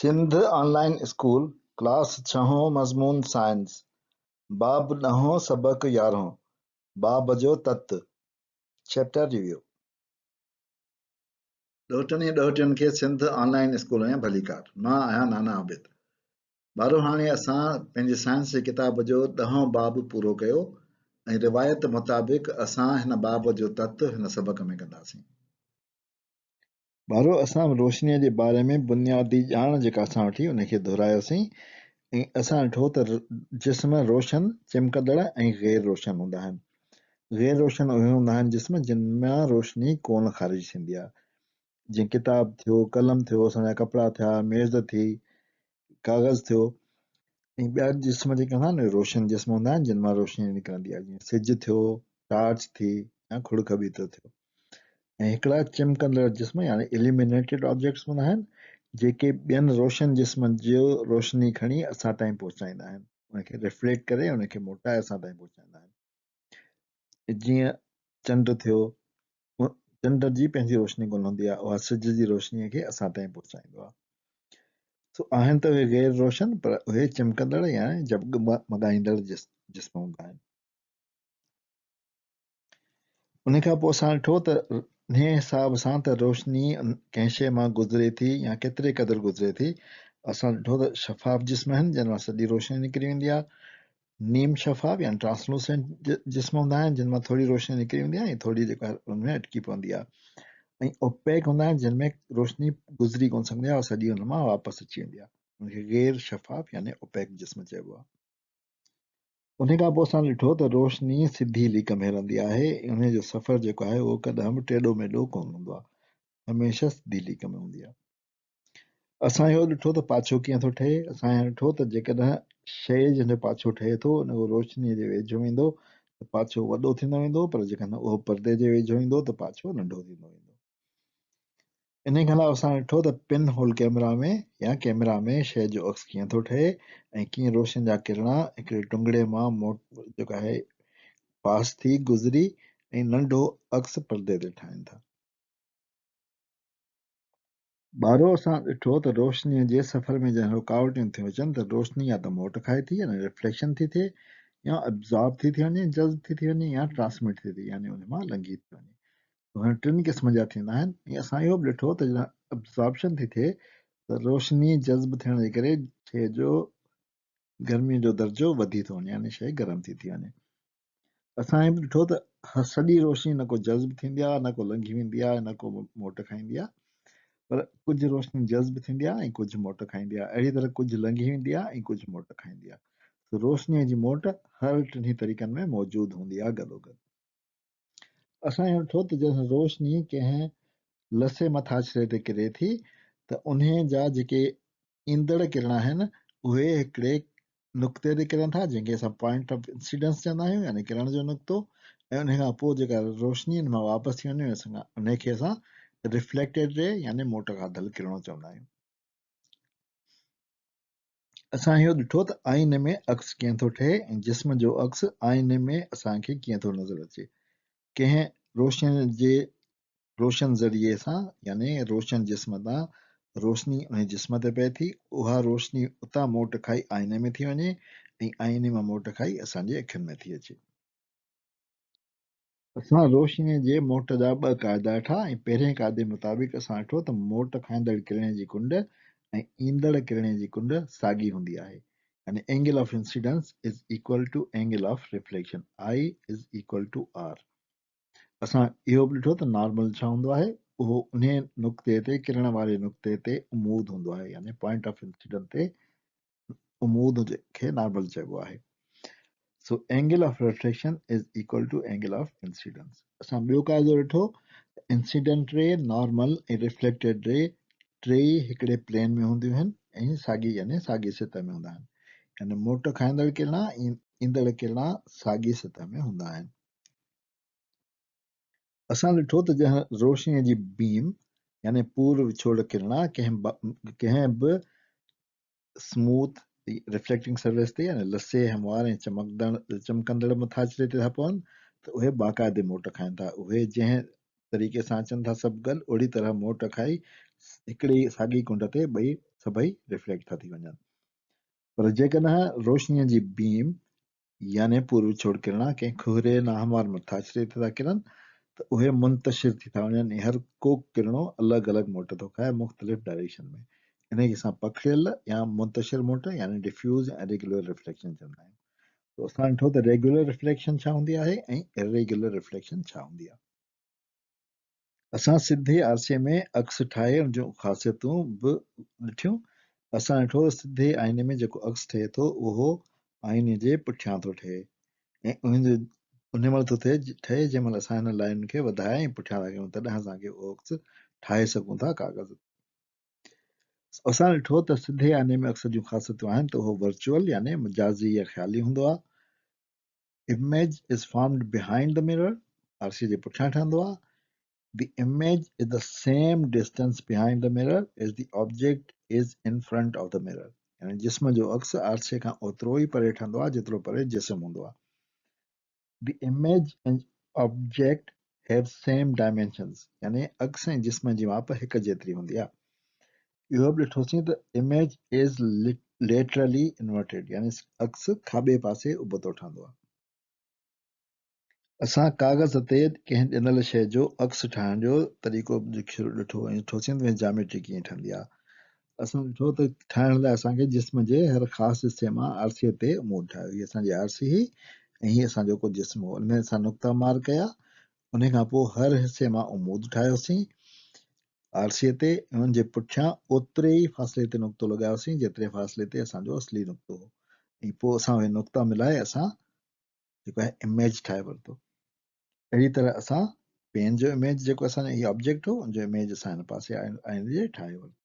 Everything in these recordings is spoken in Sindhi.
سنڌ آن لائين اسڪول ڪلاس ڇهون مضمون سائنس باب ڏهون سبق يارهون باب جو تت چيپٽر ريويو. ڏوهٽن ۽ ڏوهٽين کي سنڌ آن لائين اسڪول ۾ ڀليڪار. مان آهيان نانا عابد. ٻارو هاڻي اسان پنهنجي سائنس جي ڪتاب جو ڏهون باب پورو ڪيو ۽ روايت مطابق اسان هن باب جو تت هن سبق ۾ ڪنداسين. ٻارو اسان روشنيء جي باري ۾ بنيادي ڄاڻ جيڪا اسان وٺي ان کي دهرايوسين ۽ اسان ڏٺو ته جسم روشن، چمڪندڙ ۽ غير روشن هوندا آهن. غير روشن اهي هوندا آهن جسم جن مان روشني ڪونه خارج ٿيندي آهي. جيئن ڪتاب ٿيو، قلم ٿيو، اسان جا ڪپڙا ٿيا، ميز ٿي، ڪاغذ ٿيو ۽ ٻيا جسم جيڪي هوندا آهن اهي روشن جسم هوندا آهن جن مان روشني نڪرندي آهي جيئن سج ٿيو، ٽارچ ٿي يا کڙ کٻيتو ٿيو. ۽ هڪڙا چمڪندڙ جسم يعني Illuminated Objects هوندا آهن جيڪي ٻين روشن جسمن جو روشني کڻي اسان تائين پهچائيندا آهن ان کي ريفليڪٽ ڪري ان کي موٽائي اسان تائين پهچائيندا آهن جيئن چنڊ ٿيو چنڊ جي پنهنجي روشني ڪونه هوندي آهي اها سج جي روشني کي اسان تائين پهچائيندو آهي سو آهن ته اهي غير روشن پر اهي چمڪندڙ يعني جڳمڳائيندڙ جسم هوندا آهن. ان کان پوء اسان ڏٺو ته انهيء حساب سان ته روشني ڪنهن شيء مان گذري ٿي يا ڪيتري قدر گذري ٿي. اسان ڏٺو ته شفاف جسم آهن جن مان سڄي روشني نڪري ويندي آهي. نيم شفاف يعني Translucent جسم هوندا آهن جن مان ٿوري روشني نڪري ويندي آهي ۽ ٿوري جيڪا ان ۾ اٽڪي پوندي آهي ۽ Opaque هوندا آهن جن ۾ روشني گذري ڪونه سگهندي آهي سڄي ان مان واپس اچي ويندي آهي. ان کي غير شفاف يعني Opaque جسم چئبو آهي. انهي کان پوء اسان ڏٺو ته روشني سڌي ليڪ ۾ هلندي آهي ۽ انهي جو سفر جيڪو آهي اهو ڪڏهن به ٽيڏو ميڏو ڪونه هوندو آهي، هميشه سڌي ليڪ ۾ هوندي آهي. اسان اهو ڏٺو ته پاڇو ڪيئن ٿو ٺهي، اسان اهو ڏٺو ته جيڪڏهن شيء جنهن جو پاڇو ٺهي ٿو اهو روشني جي ويجهو ايندو ته پاڇو وڏو ٿيندو ويندو پر جيڪڏهن اهو پردي جي ويجهو ايندو ته پاڇو ننڍو ٿيندو ويندو. انهيء کان علاوه اسان ڏٺو ته پن هول ڪئميرا ۾ يا ڪئميرا ۾ شيء جو عڪس ڪيئن ٿو ٺهي ۽ ڪيئن روشني جا ڪرڻا هڪڙي ٽنگڙي مان موٽ جيڪو آهي پاس ٿي گذري ۽ ننڍو عڪس پردي تي ٺاهين ٿا. ٻارو اسان ڏٺو ته روشنيء جي سفر ۾ جڏهن رڪاوٽون ٿيون اچن ته روشني يا ته موٽ کائي ٿي يعني رفليڪشن ٿي ٿئي يا ابزارب ٿي ٿي وڃي، جذب ٿي ٿي وڃي يا ٽرانسمٽ ٿي ٿئي يعني ان مان لنگهي ٿي وڃي. هن ٽن قسمن جا ٿيندا آهن ۽ اسان اهو به ڏٺو ته جڏهن ابزارپشن ٿي ٿئي ته روشني جذب ٿيڻ جي ڪري شيء جو گرمي جو درجو وڌي ٿو وڃي يعني شيء گرم ٿي ٿي وڃي. اسان اهو به ڏٺو ته سڄي روشني نه ڪو جذب ٿيندي آهي نه ڪو لنگهي ويندي آهي نه ڪو موٽ کائيندي آهي پر ڪجهه روشني جذب ٿيندي آهي ۽ ڪجهه موٽ کائيندي آهي اهڙي طرح ڪجهه لنگهي ويندي آهي ۽ ڪجهه موٽ کائيندي آهي. سو روشنيء جي موٽ هر ٽنهي طريقن ۾ موجود هوندي آهي گڏوگڏ. اسان اهو ڏٺو ته جڏهن روشني ڪنهن لسي مٿاڇري تي ڪري ٿي ته انهي جا جيڪي ايندڙ ڪرڻا آهن اهي هڪڙي نقطي تي ڪرن ٿا جنهن کي اسان پوائنٽ آف انسيڊنس چوندا آهيون يعني ڪرڻ جو نقطو ۽ انهي کان پوء جيڪا روشني ان مان واپس ٿي وڃي انهي کي اسان ريفليڪٽيڊ ري يعني موٽ کاڌل ڪرڻو چوندا آهيون. اسان اهو ڏٺو ته آئيني ۾ عڪس ڪيئن ٿو ٺهي ۽ جسم جو عڪس آئيني ۾ اسان کي ڪيئن ٿو نظر اچي. ڪنهن روشن جي روشن ذريعي سان يعني روشن جسم تان روشني انهي جسم تي پئي ٿي، اها روشني اتان موٽ کائي آئيني ۾ ٿي وڃي ۽ آئيني مان موٽ کائي اسان جي اکين ۾ ٿي اچي. اسان روشنيء جي موٽ جا ٻه قاعدا ڏٺا ۽ پهرئين قاعدي مطابق اسان ڏٺو ته موٽ کائيندڙ ڪرڻي جي ڪنڊ ۽ ايندڙ ڪرڻي جي ڪنڊ ساڳي هوندي آهي يعني angle of incidence is equal to angle of reflection, I is equal to R. اسان اهو به ڏٺو ته نارمل ڇا هوندو آهي؟ اهو انهيء نقطي تي ڪرڻ واري نقطي تي عمود هوندو آهي يعني پوائنٽ آف انسيڊنس تي عمود کي نارمل چئبو آهي. So angle of reflection is equal to angle of incidence. اسان ٻيو قاعدو ڏٺو ته انسيڊنٽ ري، نارمل ۽ ريفليڪٽيڊ ري ٽيئي هڪڙي پلين ۾ هونديون آهن ۽ ساڳي يعني ساڳي سطح ۾ هوندا آهن. يعني موٽ کائيندڙ ڪرڻا ۽ ايندڙ ڪرڻا ساڳي سطح ۾ هوندا آهن. اسان ڏٺو ته جنهن روشنيء جي بيم يعني پور وڇوڙ ڪرڻا ڪنهن به سموٿ ريفليڪٽنگ سرفيس تي يعني لسي، هموار ۽ چمڪندڙ مٿاڇري تي ٿا پون ته اهي باقاعدي موٽ کائن ٿا. اهي جنهن طريقي سان اچن ٿا سڀ گڏ اهڙي طرح موٽ کائي هڪڙي ساڳي ڪنڊ تي ٻئي سڀئي ريفليڪٽ ٿا ٿي وڃن. پر جيڪڏهن روشنيء جي بيم يعني پور وڇوڙ ڪرڻا ڪنهن کهري ناهموار مٿاڇري تي ٿا ڪرن ته اهي منتشر ٿي ٿا وڃن ۽ هر ڪو ڪرڻو الڳ الڳ موٽ ٿو کائي مختلف ڊائريڪشن ۾. انهي کي اسان پکڙيل يا منتشر موٽ يعني ڊفيوز يا اريگيولر ريفليڪشن چوندا آهيون. ته اسان ڏٺو ته ريگيولر ريفليڪشن ڇا هوندي آهي ۽ اريگيولر ريفليڪشن ڇا هوندي آهي. اسان سڌي آرسيء ۾ عڪس ٺاهي ان جون خاصيتون به ڏٺيون. اسان ڏٺو ته سڌي آئيني ۾ جيڪو عڪس ٺهي ٿو اهو آئيني جي پٺيان ٿو ٺهي ۽ انهي مهل ٿو ٺهي جنهن مهل اسان هن لائينن کي وڌائي ۽ پٺيان ٿا ڪيون تڏهن اسان کي اهو عڪس ٺاهي سگهون ٿا ڪاغذ تي. اسان ڏٺو ته سڌي آئيني ۾ عڪس جون خاصيتون آهن ته اهو ورچوئل يعني مجازي يا خيالي هوندو آهي. Image is formed behind the mirror، آرسيء جي پٺيان ٺهندو آهي. The image is the same distance behind the mirror as the object is in front of the mirror، يعني جسم جو عڪس آرسيء کان اوترو ئي پري ٺهندو آهي جيترو پري جسم هوندو آهي. The image and object have same dimensions يعني عڪس ۽ جسم جي ماپ هڪ جيتري هوندي آهي. اهو به ڏٺوسين ته image is laterally inverted يعني عڪس کاٻي پاسي ابتو ٺهندو آهي. اسان ڪاغذ تي ڪنهن ڏنل شيء جو عڪس ٺاهڻ جو طريقو به ڏٺو ۽ ڏٺوسين ته جاميٽري ڪيئن ٺهندي آهي. اسان ڏٺو ته ٺاهڻ لاء اسان کي جسم جي هر خاص حصي مان آرسيء تي عمود ٺاهيو. هي اسان جي آرسي هئي ۽ هي اسان جو ڪو جسم هو. ان ۾ اسان نقطا مارڪ ڪيا. ان کان پوء هر حصي مان عمود ٺاهيوسين آرسيء تي ۽ ان جي پٺيان اوتري ئي فاصلي تي نقطو لڳايوسين جيتري فاصلي تي اسان جو اصلي نقطو هو ۽ پوء اسان اهي نقطا ملائي اسان جيڪو آهي اميج ٺاهي ورتو. اهڙي طرح اسان پين جو اميج جيڪو اسان جو هي آبجيڪٽ هو ان جو اميج اسان هن پاسي آئيني جي ٺاهي ورتو.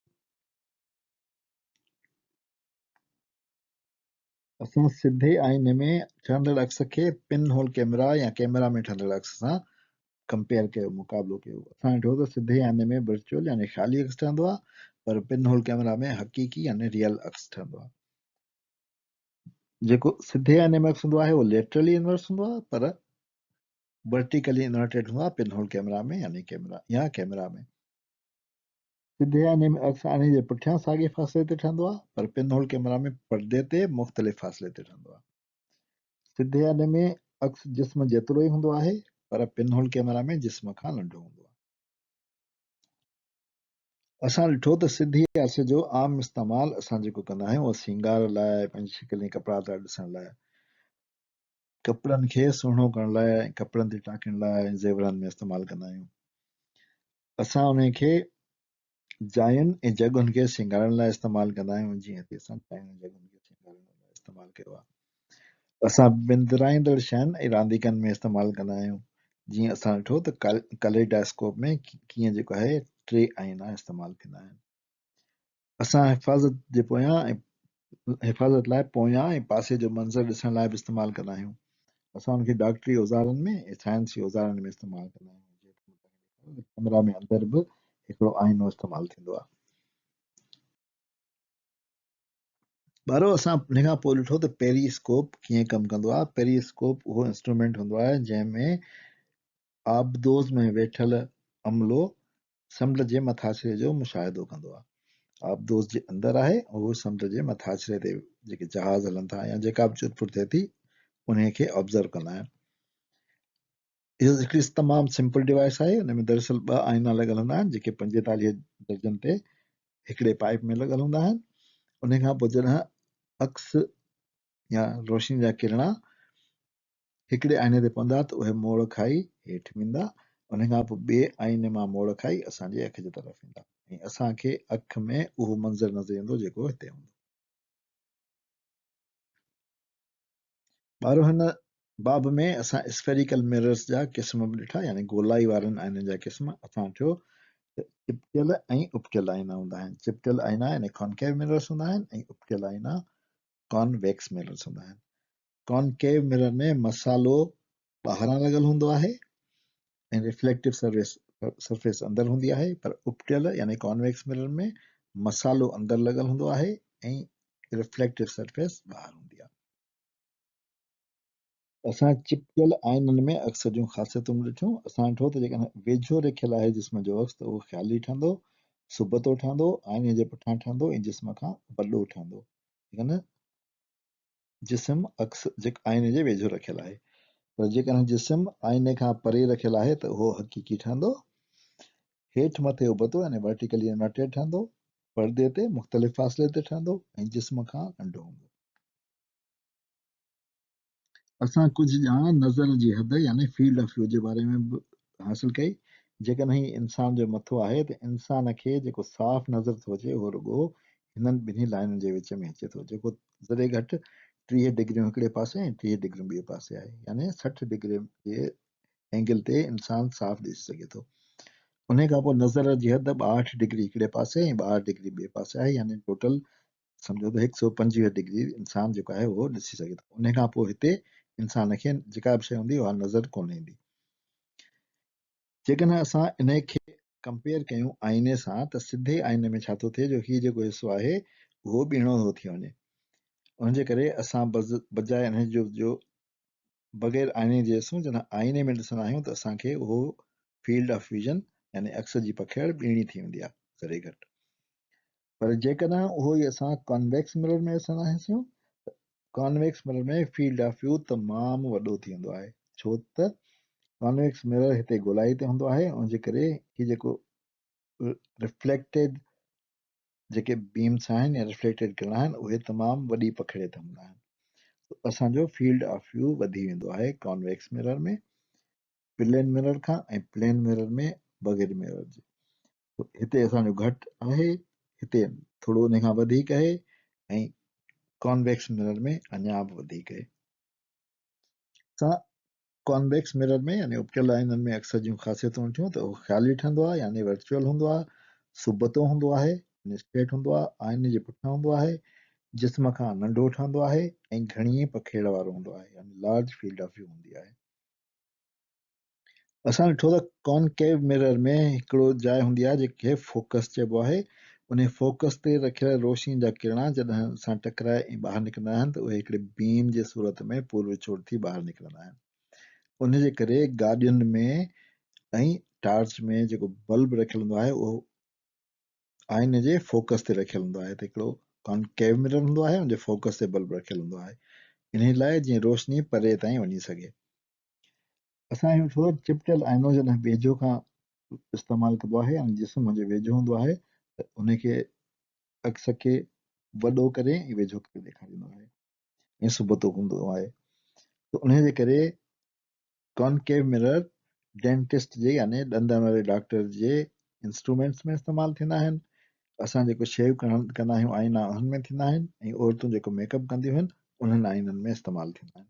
اسان سڌي آئيني ۾ ٺهندڙ عڪس کي پن هول ڪيمرا يا ڪيمرا ۾ ٺهندڙ عڪس سان ڪمپيئر ڪيو، مقابلو ڪيو. اسان ڏٺو ته سڌي آئيني ۾ ورچوئل يعني خيالي عڪس ٺهندو آهي پر پن هول ڪيمرا ۾ حقيقي يعني ريئل عڪس ٺهندو آهي. جيڪو سڌي آئيني ۾ عڪس هوندو آهي اهو ليٽرلي انورس هوندو آهي پر ورٽيڪلي انورٽيڊ هوندو آهي پن هول ڪيمرا ۾ يعني ڪيمرا يا ڪيمرا ۾. سڌي آئيني ۾ عڪس آئيني جي پٺيان ساڳئي فاصلي تي ٺهندو آهي پر پن هول ڪيمرا ۾ پردي تي مختلف فاصلي تي ٺهندو آهي. سڌي آئيني ۾ عڪس جسم جيترو ئي هوندو آهي پر پن هول ڪيمرا ۾ جسم کان ننڍو هوندو آهي. اسان ڏٺو ته سڌي آرسي جو عام استعمال اسان جيڪو ڪندا آهيون اهو سينگار لاء، پنهنجي شڪل ۽ ڪپڙا لٽا ڏسڻ لاء، ڪپڙن کي سهڻو ڪرڻ لاء ۽ ڪپڙن تي ٽاڪڻ لاء ۽ زيورن ۾ استعمال ڪندا آهيون. اسان انهي کي جاين ۽ جڳهن کي سينگارڻ لاء استعمال ڪندا آهيون جيئن هتي اسان جاين ۽ جڳهن کي سينگارڻ لاء استعمال ڪيو آهي. اسان وندرائيندڙ شين ۽ رانديڪن ۾ استعمال ڪندا آهيون جيئن اسان ڏٺو ته ڪليڊاسڪوپ ۾ ڪيئن جيڪو آهي ٽي آئينا استعمال ٿيندا آهن. اسان حفاظت جي پويان ۽ حفاظت لاء پويان ۽ پاسي جو منظر ڏسڻ لاء به استعمال ڪندا آهيون. اسان ان کي ڊاڪٽري اوزارن ۾ ۽ سائنسي اوزارن ۾ استعمال ڪندا آهيون. جيئن ته مون توهان کي ڏيکاريو ته ڪئميرا ۾ اندر به هڪڙو آئينو استعمال ٿيندو آهي. ٻارو اسان ان کان پوء ڏٺو ته پيري اسڪوپ ڪيئن ڪم ڪندو آهي. پيري اسڪوپ اهو انسٽرومينٽ هوندو آهي جنهن ۾ آبدوز ۾ ويٺل عملو سمنڊ جي مٿاڇري جو مشاهدو ڪندو آهي. آبدوز جي اندر آهي اهو سمنڊ جي مٿاڇري تي جيڪي جهاز هلن ٿا يا جيڪا به چرپر ٿئي ٿي انهي کي آبزرو ڪندا آهن. اهو هڪڙي تمام سمپل ڊوائس آهي ان ۾ دراصل ٻه آئينا لڳل هوندا آهن جيڪي 45 درجن تي هڪڙي پائپ ۾ لڳل هوندا آهن ان کان پوء جڏهن عڪس يا روشني جا ڪرڻا هڪڙي آئيني تي پوندا ته اهي موڙ کائي هيٺ ويندا، ان کان پوء ٻئي آئيني مان موڙ کائي اسان جي اک جي طرف ايندا ۽ اسان کي اک ۾ اهو منظر نظر ايندو جيڪو هتي هوندو. ٻارو هن باب ۾ اسان اسفيريڪل مررز جا قسم به ڏٺا يعني گولائي وارن آئينن جا قسم. اسان ڏٺو ته چپٽيل ۽ اپٽيل آئينا هوندا آهن. چپٽيل آئينا يعني ڪانڪيو مررز هوندا آهن ۽ اپٽيل آئينا ڪانويڪس مررز هوندا آهن. ڪانڪيو مرر ۾ مصالحو ٻاهران لڳل هوندو آهي ۽ ريفليڪٽو سروس سرفيس اندر هوندي آهي پر اپٽيل يعني ڪانويڪس مرر ۾ مصالحو اندر لڳل هوندو آهي ۽ ريفليڪٽو سرفيس ٻاهر هوندي آهي. اسان چپڪيل آئينن ۾ عڪس جون خاصيتون به ڏٺيون. اسان ڏٺو ته جيڪڏهن ويجهو رکيل آهي جسم جو عڪس ته اهو خيالي ٺهندو. سبتو ٺهندو، آئيني جي پٺيان ٺهندو ۽ جسم کان وڏو ٺهندو. ٺيڪ آهي نه؟ جسم عڪس جيڪو آئيني جي ويجهو رکيل آهي. پر جيڪڏهن جسم آئيني کان پري رکيل آهي ته اهو حقيقي ٺهندو. هيٺ مٿي ابتو يعني Vertically Inverted ٺهندو. پردي تي مختلف فاصلي تي ٺهندو ۽ جسم کان ننڍو هوندو. اسان ڪجهه ڄاڻ نظر جي حد يعني فيلڊ آف ويو جي باري ۾ به حاصل ڪئي. جيڪڏهن هي انسان جو مٿو آهي ته انسان کي جيڪو صاف نظر ٿو اچي اهو رڳو هنن ٻنهي لائنن جي وچ ۾ اچي ٿو جيڪو ذري گهٽ 30 ڊگريون هڪڙي پاسي ۽ 30 ڊگريون ٻئي پاسي آهي يعني 60 ڊگري جي اينگل تي انسان صاف ڏسي سگهي ٿو. انهي کان پوء نظر جي حد 62 ڊگري هڪڙي پاسي ۽ 62 ڊگري ٻئي پاسي آهي يعني ٽوٽل سمجهو ته هڪ سئو 25 ڊگري انسان جيڪو آهي اهو ڏسي سگهي ٿو. انهي کان پوء هتي انسان کي جيڪا به شيء هوندي اها نظر ڪونه ايندي. جيڪڏهن اسان انهي کي ڪمپيئر ڪيون آئيني سان ته سڌي آئيني ۾ ڇا ٿو ٿئي جو هي جيڪو حصو آهي اهو ٻيڻو ٿو ٿي وڃي. ان جي ڪري اسان بجاء انهي جو بغير آئيني جي ڏسون جڏهن آئيني ۾ ڏسندا آهيون ته اسان کي اهو فيلڊ آف ويزن يعني عڪس جي پکيڙ ٻيڻي ٿي ويندي آهي ذري گهٽ. پر جيڪڏهن اهو ئي اسان ڪانويڪس مرر ۾ ڏسندا آهيون ته ڪانويڪس مرر ۾ فيلڊ آف ويو تمام وڏو ٿي ويندو آهي ڇو ته ڪانويڪس مرر هتي گولائي تي هوندو آهي ان جي ڪري هي جيڪو رفليڪٽيڊ جيڪي بيمس آهن يا رفليڪٽيڊ ڪرڻا آهن اهي تمام وڏي پکڙي تي هوندا آهن اسان جو فيلڊ آف ويو وڌي ويندو آهي ڪانويڪس مرر ۾ پلين مرر کان ۽ پلين مرر ۾ بغير مرر جي. هتي اسان جو گهٽ آهي، هتي ٿورو ان کان وڌيڪ آهي ۽ ڪانويڪس مرر ۾ اڃا به وڌيڪ آهي. اسان ڪانويڪس مرر ۾ يعني اپٽيل آئينن ۾ عڪس جون خاصيتون ڏٺيون ته اهو خيالي ٺهندو آهي يعني ورچوئل هوندو آهي، سبتو هوندو آهي يعني اسٽريٽ هوندو آهي، آئيني جي پٺيان هوندو آهي، جسم کان ننڍو ٺهندو آهي ۽ گهڻي پکيڙ وارو هوندو آهي يعني لارج فيلڊ آف ويو هوندي آهي. اسان ڏٺو ته ڪانڪيو مرر ۾ هڪڙو جاء هوندي آهي جنهن کي فوڪس چئبو آهي. انهي فوڪس تي رکيل روشني جا ڪرڻا جڏهن ان سان ٽڪرائي ۽ ٻاهر نڪرندا آهن ته اهي هڪڙي بيم جي صورت ۾ پور وڇوڙ ٿي ٻاهر نڪرندا آهن. ان جي ڪري گاڏين ۾ ۽ ٽارچ ۾ جيڪو بلب رکيل هوندو آهي اهو آئيني جي فوڪس تي رکيل هوندو آهي ته هڪڙو ڪانڪيو مرر هوندو آهي ان جي فوڪس تي بلب رکيل هوندو آهي انهي لاء جيئن روشني پري تائين وڃي سگهي. اسان اهو ڏٺو ته چپٽيل آئينو جڏهن ويجهو کان استعمال ڪبو آهي ۽ جسم ان جي ويجهو هوندو آهي ته ان کي عڪس کي وڏو ڪري ۽ ويجهو ڪري ڏيکاريندو آهي ۽ سبتو هوندو آهي ته انهي جي ڪري ڪانڪيو مرر ڊينٽسٽ جي يعني ڏندن واري ڊاڪٽر جي انسٽرومينٽس ۾ استعمال ٿيندا آهن. اسان جيڪو شيو ڪندا آهيون آئينا انهن ۾ ٿيندا آهن ۽ عورتون جيڪو ميڪ اپ ڪنديون آهن انهن آئينن ۾ استعمال ٿيندا آهن.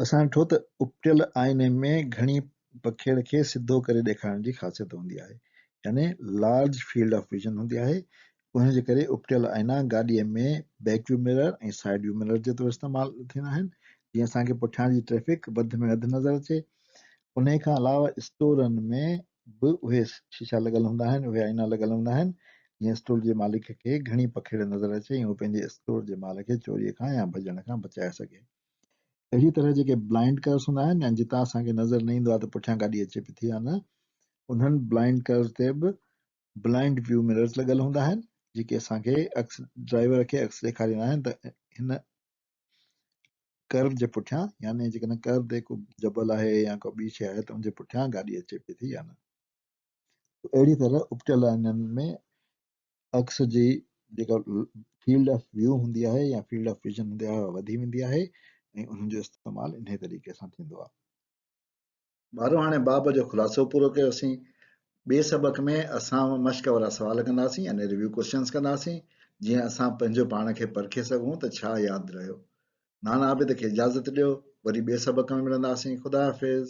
اسان ڏٺو ته اپٽيل آئيني ۾ گهڻي پکيڙ کي سڌو ڪري ڏيکارڻ جي خاصيت هوندي آهي يعني لارج فيلڊ آف ويزن هوندي آهي انهيء جي ڪري اپٽيل آئينا گاڏيء ۾ back view mirror ۽ side view mirror جي طور استعمال ٿيندا آهن، جيئن اسان کي پٺيان جي ٽريفڪ وڌ ۾ وڌ نظر اچي. انهيء کان علاوه اسٽورن ۾ به اهي شيشا لڳل هوندا آهن، اهي آئينا لڳل هوندا آهن، جيئن اسٽور جي مالڪ کي گهڻي پکيڙ نظر اچي ۽ هو پنهنجي اسٽور جي مال کي چوريء کان يا ڀڄڻ کان بچائي سگهي. اهڙيء طرح جيڪي بلائنڊ ڪرس هوندا آهن يا جتان اسان کي نظر نه ايندو آهي ته پٺيان گاڏي اچي پئي ٿي يا نه، انهن بلائنڊ ڪرس تي به بلائنڊ ويو مررز لڳل هوندا آهن جيڪي اسان کي عڪس ڊرائيور کي عڪس ڏيکاريندا آهن ته هن ڪرو جي پٺيان يعني جيڪڏهن ڪرو تي ڪو جبل آهي يا ڪو ٻي شيء آهي ته ان جي پٺيان گاڏي اچي پئي ٿي يا نه. اهڙي طرح اپٽيل آئينن ۾ عڪس جي جيڪا فيلڊ آف ويو هوندي آهي يا فيلڊ آف ويزن هوندي آهي اها وڌي ويندي آهي ۽ انهن جو استعمال انهي طريقي سان ٿيندو آهي. ٻارو هاڻي باب جو خلاصو پورو ڪيوسين. ٻئي سبق ۾ اسان مشق وارا سوال ڪنداسين يعني ريويو ڪوئسچنز ڪنداسين جيئن اسان پنهنجو پاڻ کي پرکي سگهون ته ڇا ياد رهيو. نانا عابد کي اجازت ڏيو وري ٻئي سبق ۾ ملنداسين خدا حافظ.